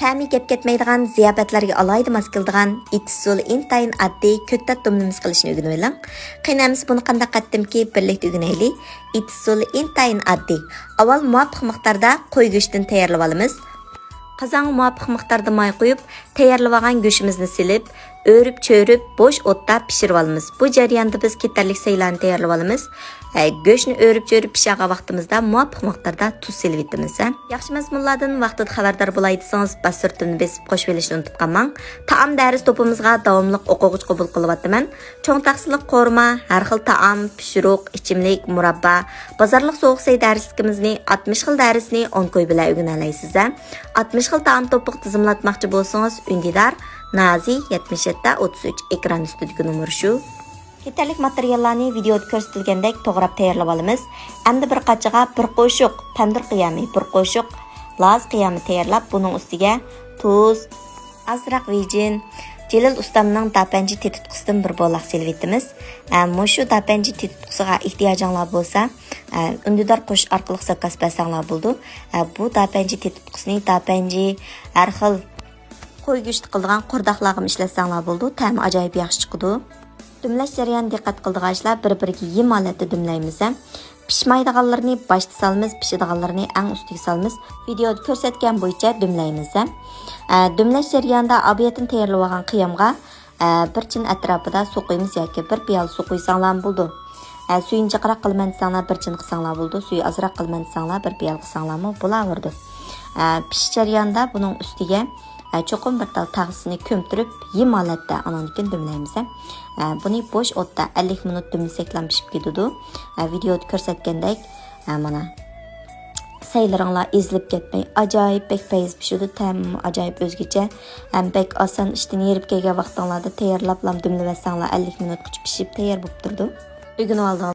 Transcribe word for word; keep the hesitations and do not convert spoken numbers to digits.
تەمى گەپ كەتمەيدىغان، زىياپەتلەرگە ئالاھىدە ماس كېلىدىغان ئېتىزسۇلى ئىنتايىن ئاددىي كۆتتەت دۇملىمىسى قىلىشنى ئۆگىنىۋېلىڭ. قېنى ئەمىسە بۇنى قانداق قاتتىمكى بىرلىكتە ئۆگىنەيلى. ئېتىزسۇلى ئىنتايىن ئاددىي. ئاۋۋال مۇۋاپىق مىقداردا قوي گۆشىدىن تەييارلىۋالىمىز. قازانغا مۇۋاپىق مىقداردا ماي قۇيۇپ، تەييارلىۋالغان گۆشىمىزنى سېلىپ، ئۆرۈپ-چۆرۈپ، بوش ئوتتا پىشۇرۇۋالىمىز. بۇ جەرياندا بىز كېتەرلىك سەيلارنى تەييارلىۋالىمىز. ئە، گۆشنى ئۆرۈپ-چۆرۈپ پىشۇرغان ۋاقتىمىزدا مۇۋاپىق مىقداردا تۇز سېلىۋېتىمىز، ھە. ياخشى مەزمۇنلاردىن ۋاقتىدا خەۋەردار بولاي دېسىڭىز، باش سۈرتۈمنى بېسىپ قوشۇۋېلىشنى ئۇنتۇپ قالماڭ. تائام دەرس توپىمىزغا داۋاملىق ئوقۇغۇچى قوبۇل قىلىۋاتىمەن. چوڭ تەخسىلىك قورۇما، ھەر خىل تائام، پىشۇرۇق، ئىچىملىك، مۇراببا، بازارلىق سوغۇق سەي دەرسلىكىمىزنى، ئاتمىش خىل دەرسنى ئون كوي بىلەن ئۆگىنەلەيسىز، ھە. ئاتمىش خىل تائام توپلۇق تىزىملاتماقچى بولسىڭىز، ئۈندىدار، نازى، يەتمىش يەتتە، ئوتتۇز ئۈچ، ئېكران ئۈستىدىكى نومۇر شۇ. كېتەرلىك ماتېرىياللارنى ۋىدېئودا كۆرسىتىلگەندەك توغراپ تەييارلىۋالىمىز. ئەمدى بىر قاچىغا بىر قوشۇق تەندۇر قىيامى، بىر قوشۇق لاز قىيامى تەييارلاپ، بۇنىڭ ئۈستىگە تۇز، ئازراق ۋىجىن، جېلىل ئۇستامنىڭ داپەنجى تېتىتقۇسىدىن بىر بولاق سېلىۋېتىمىز. ئە، مۇشۇ داپەنجى تېتىتقۇسىغا ئېھتىياجىڭلار بولسا، ئە، ئۈندىدار قوشۇش ئارقىلىق زاكاز بەرسەڭلار بولىدۇ. ئە، بۇ داپەنجى تېتىتقۇسىنى داپەنجى، ھەر خىل قوي گۆشىدە قىلىدىغان قورداقلارغىمۇ ئىشلەتسەڭلار بولىدۇ. تەمى ئاجايىپ ياخشى چىقىدۇ. دۈملەش جەريانىدا دىققەت قىلىدىغان ئىشلار، بىر-بىرىگە يېم ھالەتتە دۈملەيمىز ھەم. پىشمايدىغانلىرىنى باشتا سالىمىز، پىشىدىغانلىرىنى ئەڭ ئۈستىگە سالىمىز. ۋىدېئودا كۆرسەتكەن بويىچە دۈملەيمىز ھەم. ئە، دۈملەش جەريانىدا ئاۋۋالدىن تەييارلىۋالغان قىيامغا، ئە، بىر چىن ئەتراپىدا سۇ قۇيىمىز ياكى بىر پىيالە سۇ قۇيساڭلارمۇ بولىدۇ. ئە، سۈيىنى جىقراق قىلىمەن دېسەڭلار بىر چىن قىلساڭلار بولىدۇ، سۈيى ئازراق قىلىمەن دېسەڭلار بىر پىيالە قىلساڭلارمۇ بولاۋېرىدۇ. ئە، پىشىش جەريانىدا بۇنىڭ ئۈستىگە، ئە، چوقۇم بىر تال تاغىسىنى كۆمتۈرۈپ، يېم ھالەتتە ئانىڭدىن كېيىن دۈملەيمىز ھەم. ئە، بۇنى بوش ئوتتا ئەللىك مىنۇت دۈملىسەكلا پىشىپ كېتىدۇ. ئە، ۋىدېئودا كۆرسەتكەندەك، ئە، مانا، سەيلىرىڭلار ئېزىلىپ كەتمەي، ئاجايىپ بەك پەيز پىشىدۇ، تەمىمۇ ئاجايىپ ئۆزگىچە. ھەم بەك ئاسان، ئىشتىن ھېرىپ كەلگەن ۋاقتىڭلاردا تەييارلاپلا دۈملىۋەتسەڭلار، ئەللىك مىنۇتقىچە پىشىپ تەييار بولۇپ تۇرىدۇ. ئۆگىنىۋالدىڭىز.